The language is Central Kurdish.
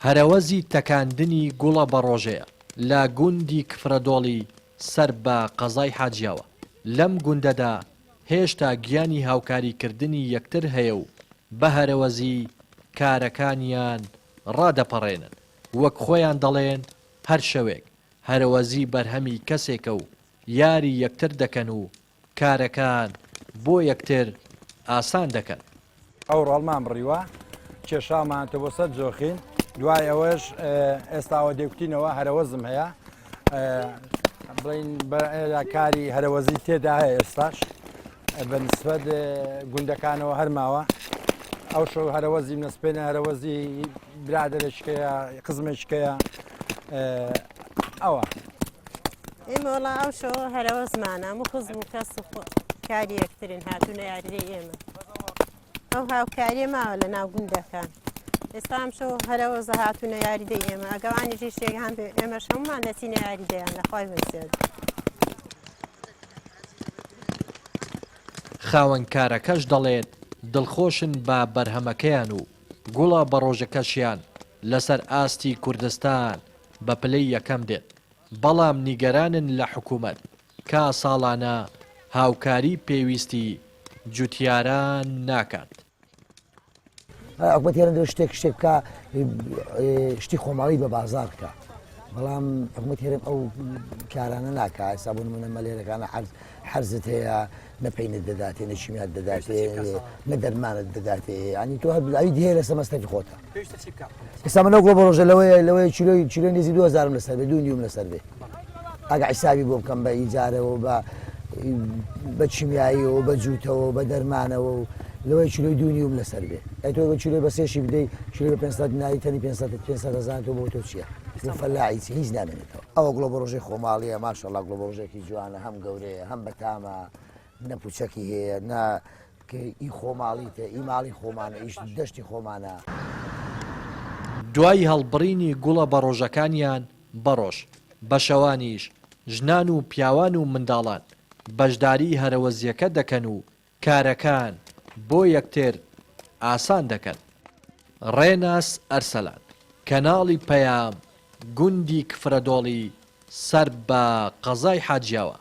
هەرەوەزی تەکاندنی گوڵە بەڕۆژەیە لە گوندی کفرەدۆڵی سەر بە قەزای حاجیاوە، لەم گوندەدا هێشتا گیانی هاوکاریکردنی یەکتر هەیە و بە هەرەوەزی کارەکانیان ڕادەپەڕێنن، وەک خۆیان دەڵێن هەر شەوێک هەرەوەزی بەرهەمی کەسێکە و یاری یەکتر دەکەن و کارەکان بۆ یەکتر ئاسان دەکەن. ئەو ڕۆڵمان بڕیوە کێشاومانەتە بۆ سەر جۆخین دوای ئەوەش ئێستاوە دەیکوتینەوە هەرەوەزم هەیە بڵین کاری هەرەوەزی تێدا هەیە ئێستاش بە نسبەت گوندەکانەوە هەرماوە ئەو شەو هەرەوەزی نەسپێنە هەرەوەزی برادەرێکەیە قزمێکەیە ئەوە ئێمە وەڵا ئەو شەوە هەرەوەزمانە هەموو خزم و کەس و کاری یەکترین هاتوونە یاریدەی ئێمە ئەو هاوکاریە ماوە لە ناو گوندەکان ئێستا ئەم شەو هەرەوەزە هاتوونە یاریدەی ئێمە ئەگەوانی شتێک هەم بێ ئێمەش هەمومان دەچینە یاریدەیان لە خوای بەزیاد. خاوەن کارەکەش دەڵێت دڵخۆشن بە بەرهەمەکەیان و گوڵە بەڕۆژەکەشیان لەسەر ئاستی کوردستان بە پلەی یەکەم دێت، بەڵام نیگەرانن لە حکومەت کە ساڵانە هاوکاری پێویستی جوتیاران ناکات. حکومەت هێرن دەبێت شتێک شتێک بکا شتی خۆماڵی بە بازار بکە بەڵام حکومەت هێرم ئەو کارانە ناکە ئێستا بۆ نمونە مەلێرەکانە حەرز حەرزت هەیە نە پەینت دەداتێ نە شیمیات دەداتێ نە دەرمانت دەداتێ ینی تۆ هەر ئەوی هەیە لەسەر مەستەفی خۆتە ئێستا من ئەو گوڵە ڕۆژە لەوەیە لەوەیە چیلۆی چیلۆی نزیک 2000 لەسەر بێ دوو نیوم لەسەر بێ ئەگە حیسابی بۆ بکەم بە ئیجارەوە بە بە چیمیاییەوە بە جووتەوە بە دەرمانەوە و لەوەی چلۆی دوو نیوم لەسەر بێ ئەی تۆ بە چلۆی بە سێشی بدەی چلۆی بە 500 دیناری تەنی 500 500 هەزار تۆ بۆ تۆ چییە بۆ فەلاحی چی هیچ نامێنێتەوە ئەوە گوڵە بۆ ڕۆژەی خۆماڵیە ماشەڵڵا گوڵە بۆ ڕۆژێکی جوانە هەم گەورەیە هەم بەتامە نە پوچەکی هەیە نە ئی خۆماڵیتە ئی ماڵی خۆمانە ئیش دەشتی خۆمانە. دوای هەڵبڕینی گوڵە بەڕۆژەکانیان بەڕۆژ، بە شەوانیش ژنان و پیاوان و منداڵان بەشداری هەرەوەزییەکە دەکەن و کارەکان بۆ یەکتر ئاسان دەکەن. ڕێناس ئەرسەلان، کەناڵی پەیام، گوندی کفرەدۆڵی سەر بە قەزای حاجیاوا.